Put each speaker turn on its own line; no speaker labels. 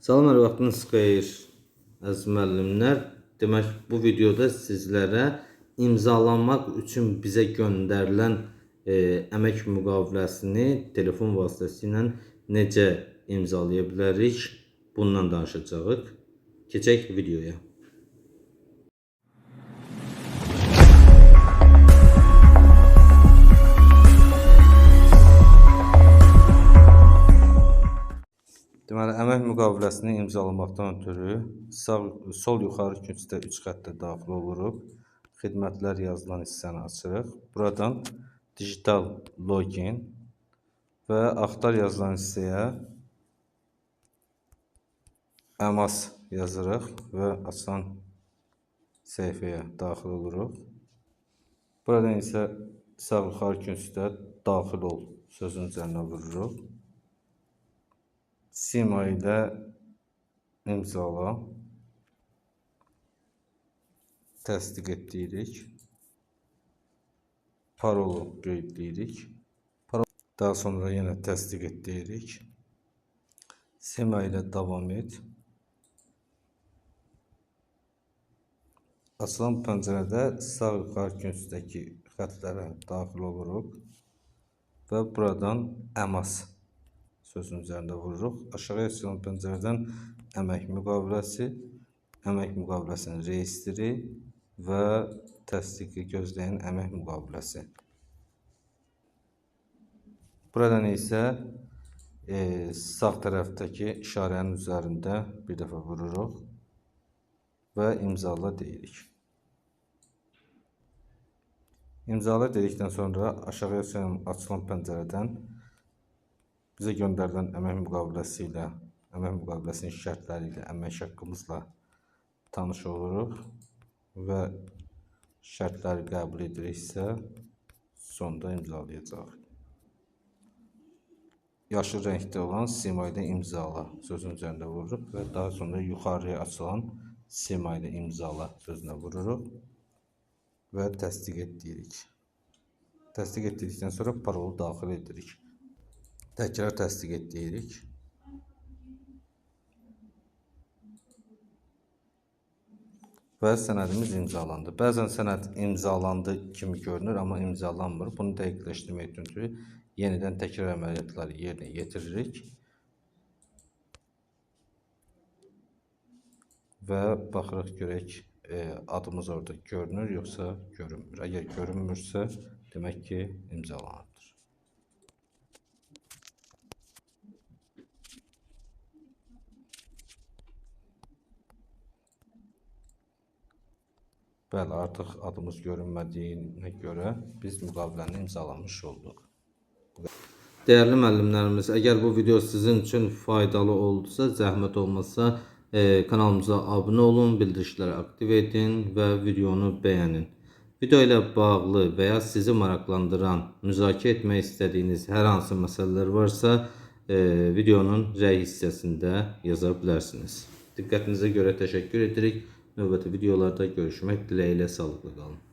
Salam, hər vaxtınız xeyir, əziz müəllimlər. Demək, bu videoda sizlərə imzalanmaq üçün bizə göndərilən əmək müqaviləsini telefon vasitəsilə necə imzalaya bilərik, bundan danışacağıq. Keçək videoya. Deməli, əmək müqaviləsini imzalamaqdan ötürü sol yuxarı küncdə 3 xəttə daxil oluruq. Xidmətlər yazılan hissəni açırıq. Buradan digital login və axtar yazılan hissəyə əmas yazırıq və açılan səhifəyə daxil oluruq. Buradan isə sağ yuxarı küncdə daxil ol sözünün üzərinə vururuq. Sima ilə imzala, təsdiq et deyirik, parolu qeyd edirik, daha sonra yenə təsdiq et deyirik, Sima ilə davam et. Açılan pəncərədə sağ yuxarı küncdəki xətlərə daxil oluruq və buradan əmas sözünün üzərində vururuq. Aşağıya açılan pəncərədən əmək müqaviləsi, əmək müqaviləsinin reyestri və təsdiqi gözləyən əmək müqaviləsi. Buradan isə sağ tərəfdəki işarənin üzərində bir dəfə vururuq və imzala deyirik. İmzala dedikdən sonra aşağıya açılan pəncərədən bizə göndərilən əmək müqaviləsi ilə, əmək müqaviləsinin şərtləri ilə, əmək haqqımızla tanış oluruq və şərtləri qəbul ediriksə, sonda imzalayacağıq. Yaşıl rəngdə olan sima ilə imzala sözünün üzərində vururuq və daha sonra yuxarıya açılan sima ilə imzala sözünə vururuq və təsdiq et deyirik. Təsdiq etdikdən sonra parolu daxil edirik. Təkrar təsdiq et deyirik. Və sənədimiz imzalandı. Bəzən sənəd imzalandı kimi görünür, amma imzalanmır. Bunu dəqiqləşdirmək üçün yenidən təkrar əməliyyatları yerinə yetiririk. Və baxırıq görək, adımız orada görünür, yoxsa görünmür. Əgər görünmürsə, demək ki, imzalanıbdır. Bəli, artıq adımız görünmədiyinə görə biz müqaviləni imzalamış olduq. Dəyərli müəllimlərimiz, əgər bu video sizin üçün faydalı oldusa, zəhmət olmasa kanalımıza abunə olun, bildirişləri aktiv edin və videonu bəyənin. Video ilə bağlı və ya sizi maraqlandıran, müzakirə etmək istədiyiniz hər hansı məsələlər varsa, videonun rəy hissəsində yaza bilərsiniz. Diqqətinizə görə təşəkkür edirik. Növbəti videolarda görüşmək diləyilə, sağlıqla qalın.